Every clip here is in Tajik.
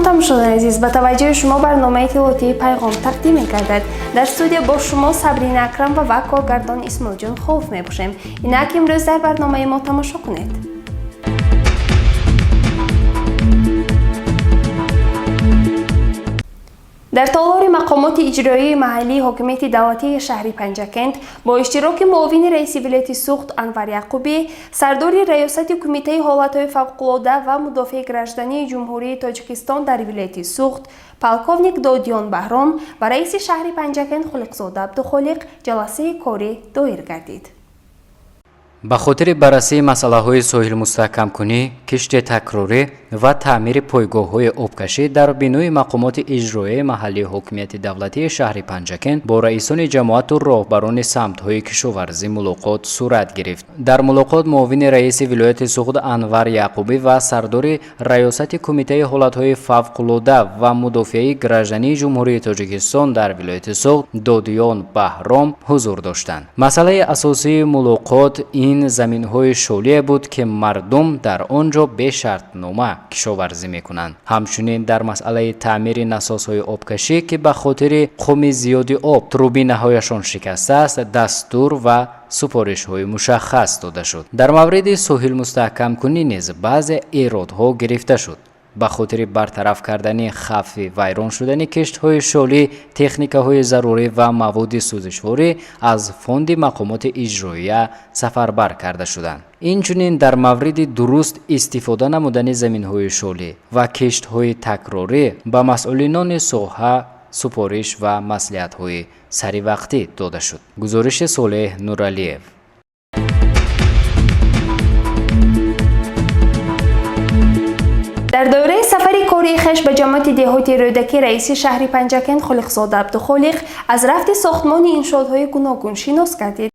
Тамошобинони азиз, ба таваҷҷӯҳи шумо барномаи иттилоотии «Пайғом» тақдим мегардад. Дар студия бо шумо Сабрина Акрамова ва коргардон Исмоилҷон Холов мебошем. Инак, имрӯз дар барномаи мо тамошо кунед. Дар толори мақомоти иҷроии маҳаллии ҳокимияти давлатии шаҳри Панҷакент бо иштироки муовини раиси вилояти Суғд Анвар Яқубӣ, сардори раёсати Кумитаи ҳолатҳои фавқулода ва мудофиаи граждании Ҷумҳурии Тоҷикистон дар вилояти Суғд полковник Додиён Баҳром ва раиси шаҳри Панҷакент Хулиқзода Абдухолиқ ҷаласаи корӣ доир гардид. Ба хотири баррасии масъалаҳои соҳилмустаҳкамкунӣ, кишти такрорӣ ва таъмири пойгоҳҳои обкашӣ дар бинои мақомоти иҷроияи маҳаллии ҳокимияти давлатии шаҳри Панҷакент бо раисони ҷамоату роҳбарони самтҳои кишоварзӣ мулоқот сурат гирифт. Дар мулоқот муовини раиси вилояти Суғд Анвар Яъқубӣ ва сардори раёсати Кумитаи ҳолатҳои фавқулода ва мудофиаи граждании Ҷумҳурии Тоҷикистон дар вилояти Суғд Додиён Баҳром ҳузур доштанд. Масъалаи асосии мулоқот ин заминҳои шолие буд, ки мардум дар он ҷо бешартнома кишоварзӣ мекунанд. Ҳамчунин дар масъалаи таъмири насосҳои обкашӣ, ки ба хотири қуми зиёди об турбинаҳояшон шикастааст, дастур ва супоришҳои мушаххас дода шуд. Дар мавриди соҳилмустаҳкамкунӣ низ баъзе эродҳо гирифта шуд. Ба хотири бартараф кардани хавфи вайрон шудани киштҳои шолӣ, техникаҳои зарурӣ ва маводи сӯзишворӣ аз фонди мақомоти иҷроия сафарбар карда шуданд. Инчунин дар мавриди дуруст истифода намудани заминҳои шолӣ ва киштҳои такрорӣ ба масъулинони соҳа супориш ва маслиҳатҳои саривақтӣ дода шуд. Гузориши Солеҳ Нуралиев. Дар доираи сафари кории хеш ба ҷамоати деҳоти Рӯдакӣ раиси шаҳри Панҷакент Холиқзода Абдухолиқ аз рафти сохтмони иншоотҳои гуногун шинос гардид.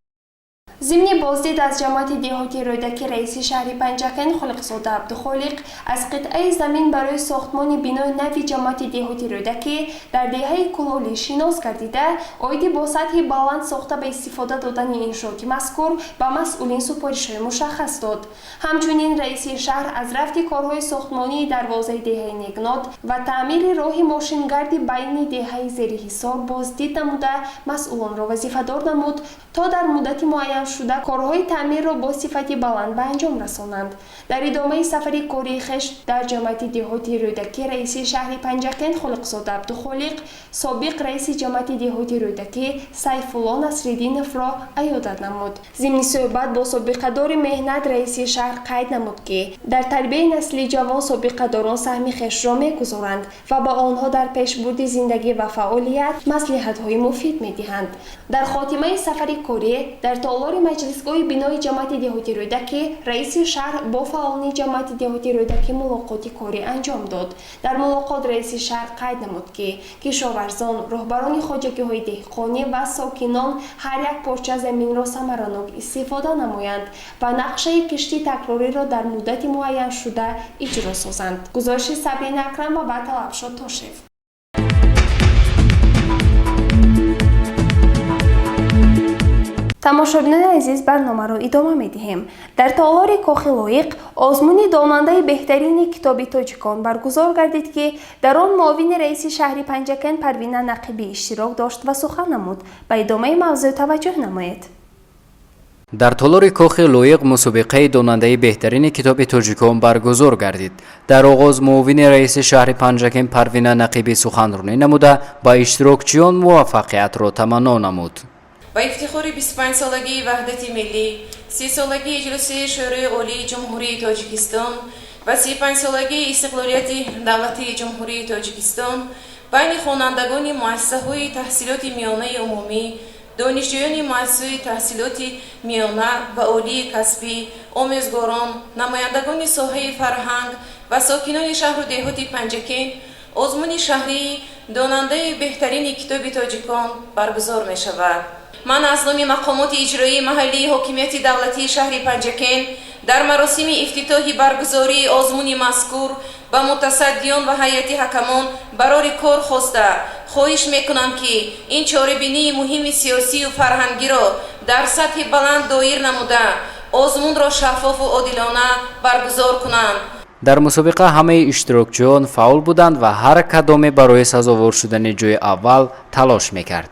Зимни боздид аз ҷамоати деҳоти Рӯдакӣ раиси шаҳри Панҷакент Холиқзода Абдухолиқ аз қитъаи замин барои сохтмони бинои нави ҷамоати деҳоти Рӯдакӣ дар деҳаи Кулолӣ шинос гардида, оиди бо сатҳи баланд сохта ба истифода додани иншооти мазкур ба масъулин супоришҳои мушаххас дод. Ҳамчунин раиси шаҳр аз рафти корҳои сохтмонии дарвозаи деҳаи Негнот ва таъмири роҳи мошингарди байни деҳаи Зери Ҳисор боздид намуда, масъулонро вазифадор намуд, то дар муддати муайяншуда корҳои таъмирро бо сифати баланд ба анҷом расонанд. Дар идомаи сафари кории хеш дар ҷамоати деҳоти Рӯдакӣ раиси шаҳри Панҷакент Холиқзода Абдухолиқ собиқ раиси ҷамоати деҳоти Рӯдакӣ Сайфулло Насриддиновро аёдат намуд. Зимни суҳбат бо собиқадори меҳнат раиси шаҳр қайд намуд, ки дар тарбияи насли ҷавон собиқадорон саҳми хешро мегузоранд ва ба онҳо дар пешбурди зиндагӣ ва фаъолият маслиҳатҳои муфид медиҳанд. Дар хотимаи сафари корӣ дар толори маҷлисгоҳи бинои ҷамоати деҳоти Рӯдакӣ раиси шаҳр бо фаъолони ҷамоати деҳоти Рӯдакӣ мулоқоти корӣ анҷом дод. Дар мулоқот раиси шаҳр қайд намуд, ки кишоварзон, роҳбарони хоҷагиҳои деҳқонӣ ва сокинон ҳар як порча заминро самаранок истифода намоянд ва нақшаи кишти такрориро дар муддати муайяншуда иҷро созанд. Гузориши Сабрина Акрамова ва Талабшод Тошев. Тамошобинони азиз, барномаро идома медиҳем. Дар толори Кохи Лоиқ озмуни донандаи беҳтарини китоби тоҷикон баргузор гардид, ки дар он муовини раиси шаҳри Панҷакент Парвина Нақибӣ иштирок дошт ва сухан намуд. Ба идомаи мавзӯъ таваҷҷӯҳ намоед. Дар толори Кохи Лоиқ мусобиқаи донандаи беҳтарини китоби тоҷикон баргузор гардид. Дар оғоз муовини раиси шаҳри Панҷакент Парвина Нақибӣ суханронӣ намуда, ба иштирокчиён муваффақиятро таманно намуд. Ба ифтихори 25-солагии Ваҳдати миллӣ, 30-солагии Иҷлосияи Шӯрои Олии Ҷумҳурии Тоҷикистон ва 35-солагии истиқлолияти давлатии Ҷумҳурии Тоҷикистон байни хонандагони муассисаҳои таҳсилоти миёнаи умумӣ, донишҷӯёни муассисаҳои таҳсилоти миёна ва олии касбӣ, омӯзгорон, намояндагони соҳаи фарҳанг ва сокинони шаҳру деҳоти Панҷакент озмуни шаҳрии донандаи беҳтарини китоби тоҷикон баргузор мешавад. Ман аз номи мақомоти иҷроии маҳаллии ҳокимияти давлатии шаҳри Панҷакент дар маросими ифтитоҳи баргузории озмуни мазкур ба мутасаддиён ва ҳайати ҳакамон барори кор хоста, хоҳиш мекунам, ки ин чорабинии муҳими сиёсию фарҳангиро дар сатҳи баланд доир намуда, озмунро шаффофу одилона баргузор кунанд. Дар мусобиқа ҳамаи иштирокчиён фаъол буданд ва ҳар кадоме барои сазовор шудани ҷои аввал талош мекард.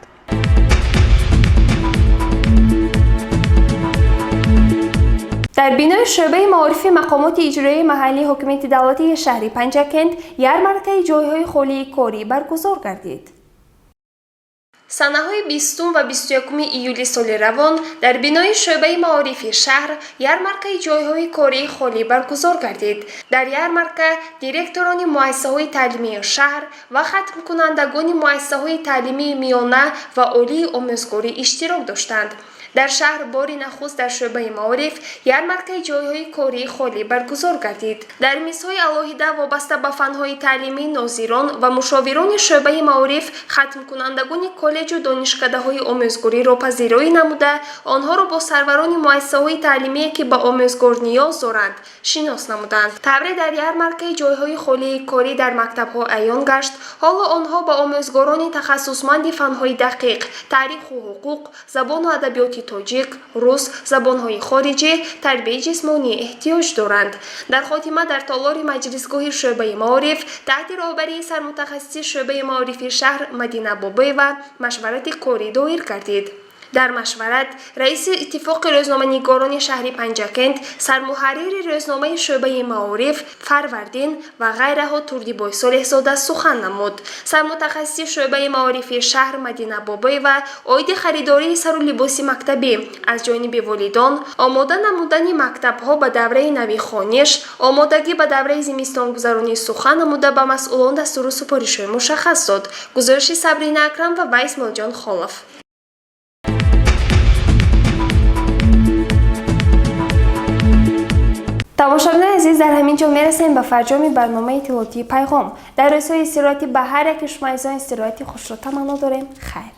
Дар бинои шӯъбаи маорифи мақомоти иҷроияи маҳаллии ҳокимияти давлатии шаҳри Панҷакент ярмаркаи ҷойҳои холии корӣ баргузор гардид. Санаҳои 20 ва 21 июли соли равон дар бинои шӯъбаи маорифи шаҳр ярмаркаи ҷойҳои кории холӣ баргузор гардид. Дар ярмарка директорони муассисаҳои таълимии шаҳр ва хатмкунандагони муассисаҳои таълимии миёна ва олии омӯзгорӣ иштирок доштанд. Дар шаҳр бори нахуст дар шӯъбаи маориф ярмаркаи ҷойҳои кории холӣ баргузор гардид. Дар мизҳои алоҳида вобаста ба фанҳои таълимӣ нозирон ва мушовирони шӯъбаи маориф хатмкунандагони коллеҷу донишкадаҳои омӯзгориро пазироӣ намуда, онҳоро бо сарварони муассисаҳои таълимие, ки ба омӯзгор ниёз доранд, шинос намуданд. Тавре дар ярмаркаи ҷойҳои холии корӣ дар мактабҳо аён гашт, ҳоло онҳо ба омӯзгорони тахассусманди фанҳои дақиқ, таъриху ҳуқуқ, забону адабиёти тоҷик, рус, забонҳои хориҷӣ, тарбияи ҷисмонӣ эҳтиёҷ доранд. Дар хотима дар толори маҷлисгоҳи шӯъбаи маориф таҳти роҳбарии сармутахассиси шӯъбаи маорифи шаҳр Мадина Бобоева машварати корӣ доир гардид. Дар машварат раиси иттифоқи рӯзноманигорони шаҳри Панҷакент, сармуҳаррири рӯзномаи шӯъбаи маориф Фарвардин ва ғайраҳо Турдибой Солеҳзода сухан намуд. Сармутахассиси шӯъбаи маорифи шаҳр Мадина Бобоева оиди харидории сару либоси мактабӣ аз ҷониби волидон, омода намудани мактабҳо ба давраи нави хониш, омодагӣ ба давраи зимистонгузаронӣ сухан намуда, ба масъулон дастуру супоришҳои мушаххас дод. Гузориши Сабрина Акрам ва Исмоилҷон Холов. Тамошобинони азиз, дар ҳамин ҷо мерасем ба фарҷоми барномаи иттилоотии Пайғом. Дар рӯзҳои истироҳатӣ ба ҳар яке шумо азизон истироҳати хушро таманно дорем. Хайр.